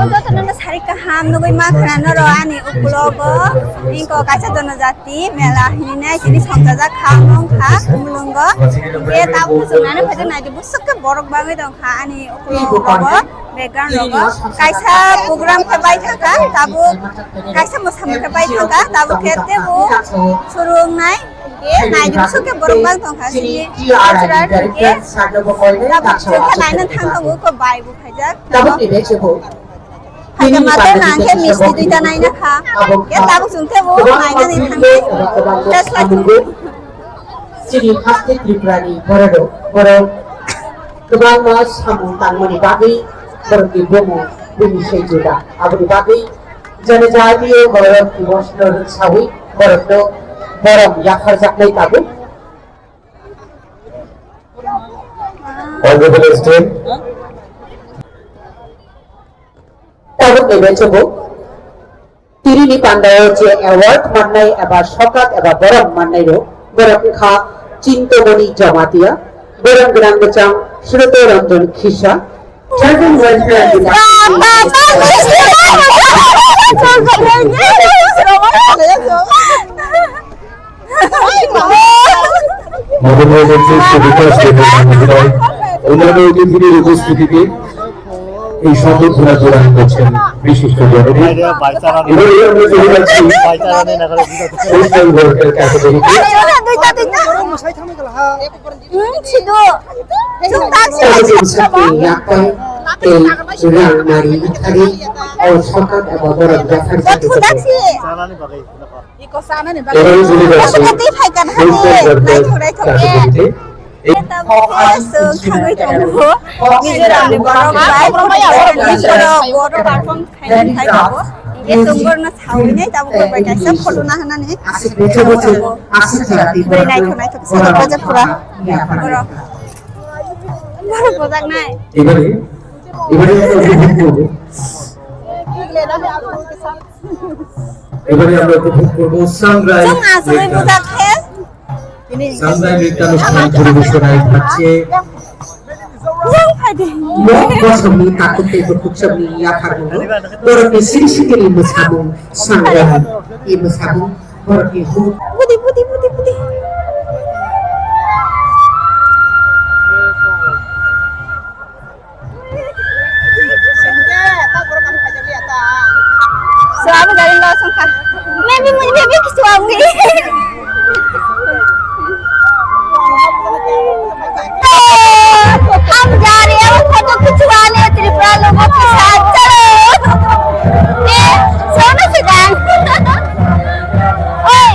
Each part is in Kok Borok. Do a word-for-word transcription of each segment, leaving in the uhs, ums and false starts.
Jotono no sari kaham nugwi mankha norok ani ukulogo, ingko kaisa jonojati mela hinwi tini songchajak kha, wngkha mulungo. Hwnkhe tabuk muchungnani phaikhe naidi bwswk khe borok bangwi tongkha ani ukulogo, background rogo. Kaisa program khe bai thangkha, tabuk kaisa mwsamung khe bai thangkha, tabuk khe teibo chwrwngnai. Hwnkhe naidi bwswk khe borok bang tongkha chini cultural hwnkhe. Tabuk chwngkhe naina thang tongo kho bai bo phaijak. Tabuk ni bechebo. Phaikha mate nang khe misti duita naina kha. Khe tabuk chwngkhe bo nainani thangnai. Test lai thung. Chini haste Tripura ni borok, borok kwbangma samung tangmani bagwi borokni bumung bini se juda. Aboni bagwi Janajatiya Gaurav Divas no rwksawi borokno borom yapharjaknai tabuk. Honorable S D M. Tabuk ni bechebo. Tini ni pandao je award mannai eba sokat eba borom mannai rok, borok wngkha Chintamani Jamatia, borom gwnang bwchang Sroto Ranjan Khisa, Children Welfare Department. মাননীয় মন্ত্রী শ্রী বিকাশ দেবের মহোদয় অন্যান্য অতিথিদের উপস্থিতিতে এই সম্বর্ধনা প্রদান করছেন বিশিষ্ট জননী। এবারে আমরা চলে যাচ্ছি সোশ্যাল ওয়ার্কার ক্যাটাগরিতে। Hmm, sido. Chwng tak se. Sakni yaphang tei rang nari ithari o sokat eba borok jathar. Bo thudak se. Iko sanani bagwi. Eko tei phai kan hani. Naithok naithok. Tabuk khe chwng thangwi tongo. Mizoram ni borok bai. Mizoram borok perform khainani phai tongo. Hingke chwng borokno sawi nai tabuk bai kaisa photo naharnani. Aswk bwchabo chwng aswk jati borok. Naithok naithok se bwchak pura. Borok. Borok bwchak nai. Ibari, ibari ang Ebare আমরা উপভোগ করব সাংগ্রাই চুং আসলে নৃত্যানুষ্ঠান। বুঝাচ্ছে। সাংগ্রাই নৃত্যানুষ্ঠান পরিবেশনায় থাকছে চুং ফাইদে। Nok bosongni takhuk tei bukhuk chokni yapharmungo borokni siri sikiri mwsamung sangrai ni mwsamung borokni hu. Budi, budi, budi, budi. So, abo gari lo songkha. Maybe, maybe, maybe, kichu ang ni. Ang gari, abo photo kichu ang ni, Tripura logo kisa, chalo. Eh, so na sidang. Oi.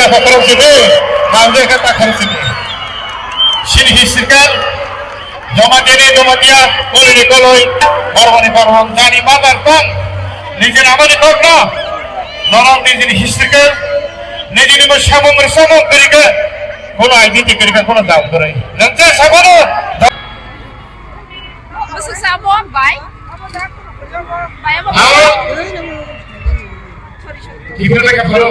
Kokrok sidi, hamjai khe takhar sidi. Sini history kar, Jamatia ni Jamatia, Koloi ni Koloi, Bormani Bormon, jani mother tongue, nijini amani kokno, norok nijini history kar, nijini bo samung ri samung kwrwi khe, kono identity kwrwi khe, kono jab kwrwi. Nang je sabono, Masuk sabon, bai. Bai, apa? Aro? Sorry, sorry. Gibran ka pharo,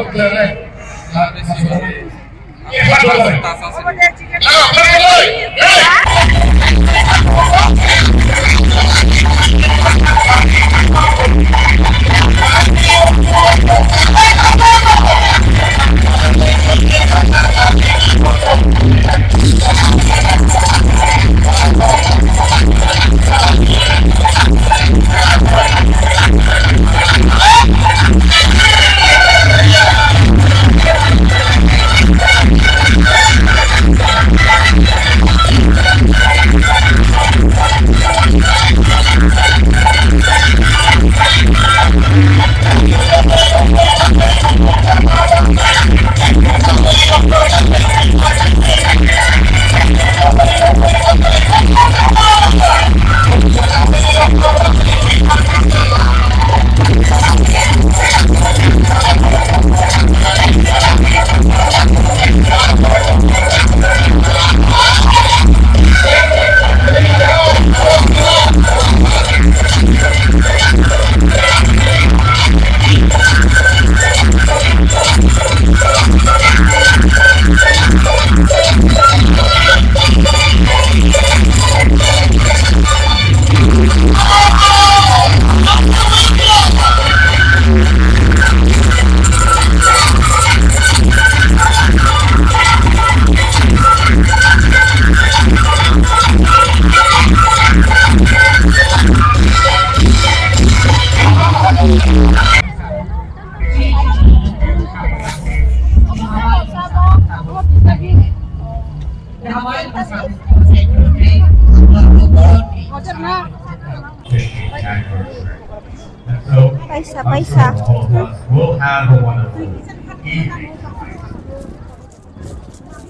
Paisa, paisa.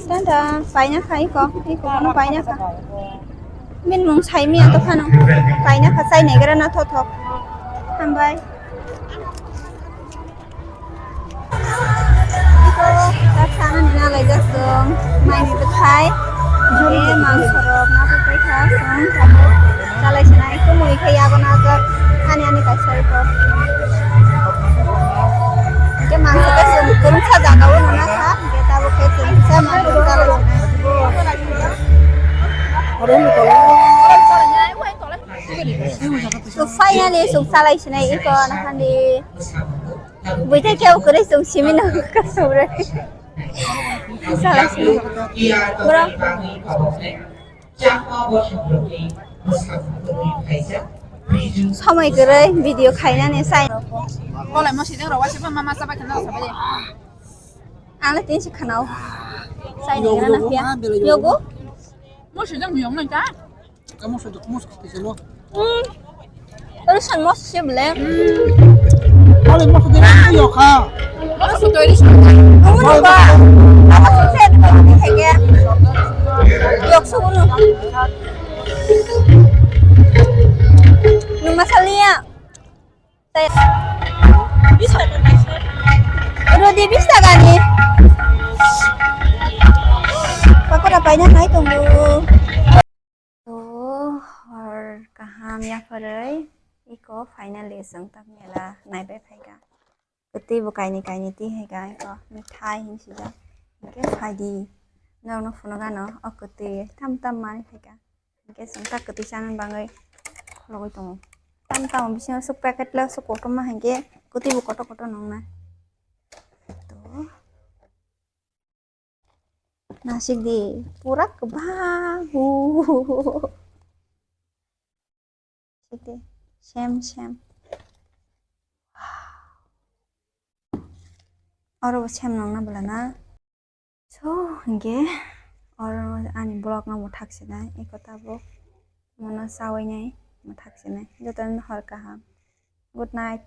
Tanda, paina kha iko, iko bono paina kha. Min mung sai mi anto phano. Paina kha sai negra na thok thok. Hambai. Iko tak sana ni na lai jasong. Mai ni bethai. E mangso rok na bethai kha song. Chalai sina iko mui khe yago na jak. Ani ani kaisa iko. Hingke mangso khe chwng kwrwngsa jaga o nana kha, hingke tabuk khe chwng kisa mangso chalai sinai. So finally chwng chalai sinai iko nakhandi. Buithe khe kwrwi chwng simi no kasubrai. Chalai sinai. Bro. Somoi kwrwi video khainani sai. Kolai mo sideng rok waisa mama chaba khana sabai. Ang le tin si khanao. Sai ni gana na pia. Yogo. Mo sideng yong nai ta. Kamu sudah kamu seperti selo. Hmm. Terus kan mos sih bele. Kali mos dia itu ya kak. Mos itu ini. Kamu lupa. Apa sukses itu ini ya? Yok sunu. Nung masalia. Rodi bis taka ni. Pakora paina nai tongo. To, hor kaham yapharwi, iko finally chwng tak mela naibai phaikha. Kwtwi bo kainwi kainwi twi phaikha, iko mithai hin sijak. Hwnkhe phaidi, norokno phunukgano, o kwtwi tam tam manwi phaikha. Hwnkhe chwng tak kwtwi chana bagwi kholobwi tongo. Tam tamo bisingo swk packet le swk kotorma hwnkhe kwtwi bo kotor kotor nuknai. To. Nasik di, pura kwbang. Sik di, sem, sem. Oro bo sem nang na bwla na. So, hingke oro ani vlog no mwthak sinai, eko tabuk mono chawi nai mwthak sinai. Jotono hor kaham. Good night.